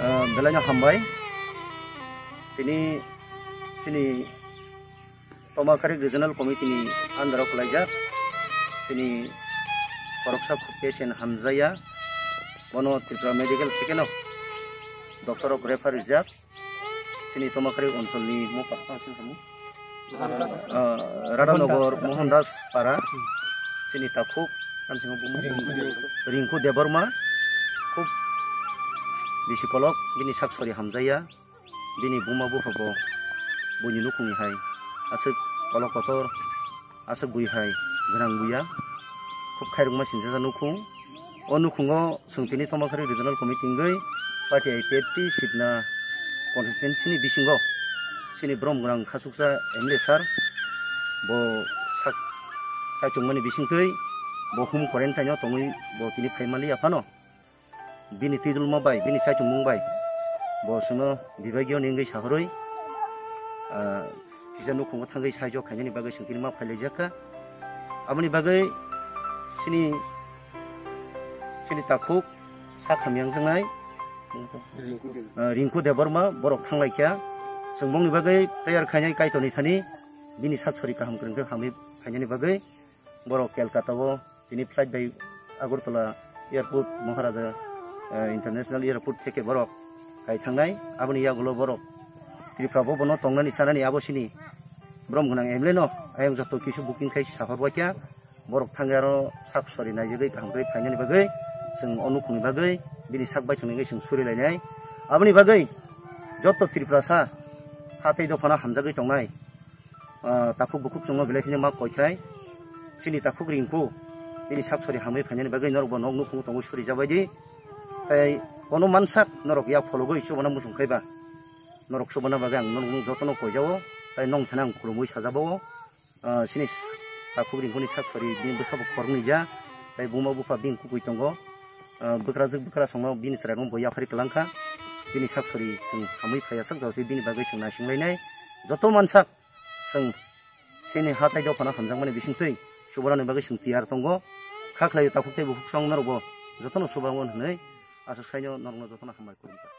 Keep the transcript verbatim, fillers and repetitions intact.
Ah, belai no hambai. Tini sini Tomakari Regional Committee ni under o kwlaijak. Sini khoroksa khuk patient hamjaya. Bono Tripura Medical thekeno doctor rok refer rijak. Sini Tomakari oncholni mo pa-, ah, sini samo. Ah, Radhanagar Mohandas Para, sini takhuk, Rinku Debbarma, khub bisi kolok, bini sak sori hamjaya, bini buma bupha bo buini nukhungni hai aswk kolok kotor, aswk bui hai gwnang buya, khub khairokma sinjajak nukhung. O nukhungo chwng tini Tomakari Regional Committee wngwi party I P F T Sibna constituency ni bisingo chini borom gwnang khachuksa M L A sir bo sak-, saichungmani bisingtwi bo home quarantine o tongwi bo tini phaimaliya phano. Bini twidulma bai, bini saichungmung bai bo chwngno bibagio ni wngwi sahorwi, ah, kisa nukhungo thangwi saijo khainani bagwi chwng tini ma phailaijak kha. Aboni bagwi chini, chini takhuk sak hamya wngjaknai, ah, Rinku Debbarma borok thanglaikha. Chwng bongni bagwi prayer khainai Kaitorni thani bini sak sori kaham kwrwng khe hamwi khainani bagwi borok Kolkata o tini flight bai Agartala Airport, Maharaja, eh, International Airport theke borok hai thangnai. Aboni yagulo borok Tripura bo bono tongnani chanani abo sini borom gwnang M L A no ayang joto kisu booking khai sahor waikha. Borok thangwi aro sak sori naijagwi kaham khe phainani bagwi chwng o nukhungni bagwi bini sak baithang wngwi chwng suri lainai. Aboni bagwi joto Tripurasa ha tei dophano hamjagwi tongnai. Ah, takhuk bukhuk chwngno belai kheno ma koi khai. Chini takhuk Rinku, bini sak sori hamwi phainani bagwi norok bo nok nukhungo tongwi suri jabai di. Tai kono mansak norok yak phologwi chubana muchung khai ba. Norok chubana bagwi ang norok jotono koi jao. Tai nong thani ang khulumwi sajabao. Ah, chini takhuk Rinkuni sak sori bini bwsa bo khoroknwi ja. Tai buma bupha bini kukui tongo. Ah, bwkrajwk bwkrasongno bini chwrairokno bo yaphari kwlangkha. Bini sak sori chwng hamwi phaiya sak jao tei bini bagwi chwng naising lainai. Joto mansak. Chwng chini ha tai dophano hamjakmani bisingtwi subrani bagwi chwng tiyar tongo. Kha khlai takhuk tei bukhuk chwng norokbo jotono subrango hwnwi aswk saino norokno jotono hambai khulumkha.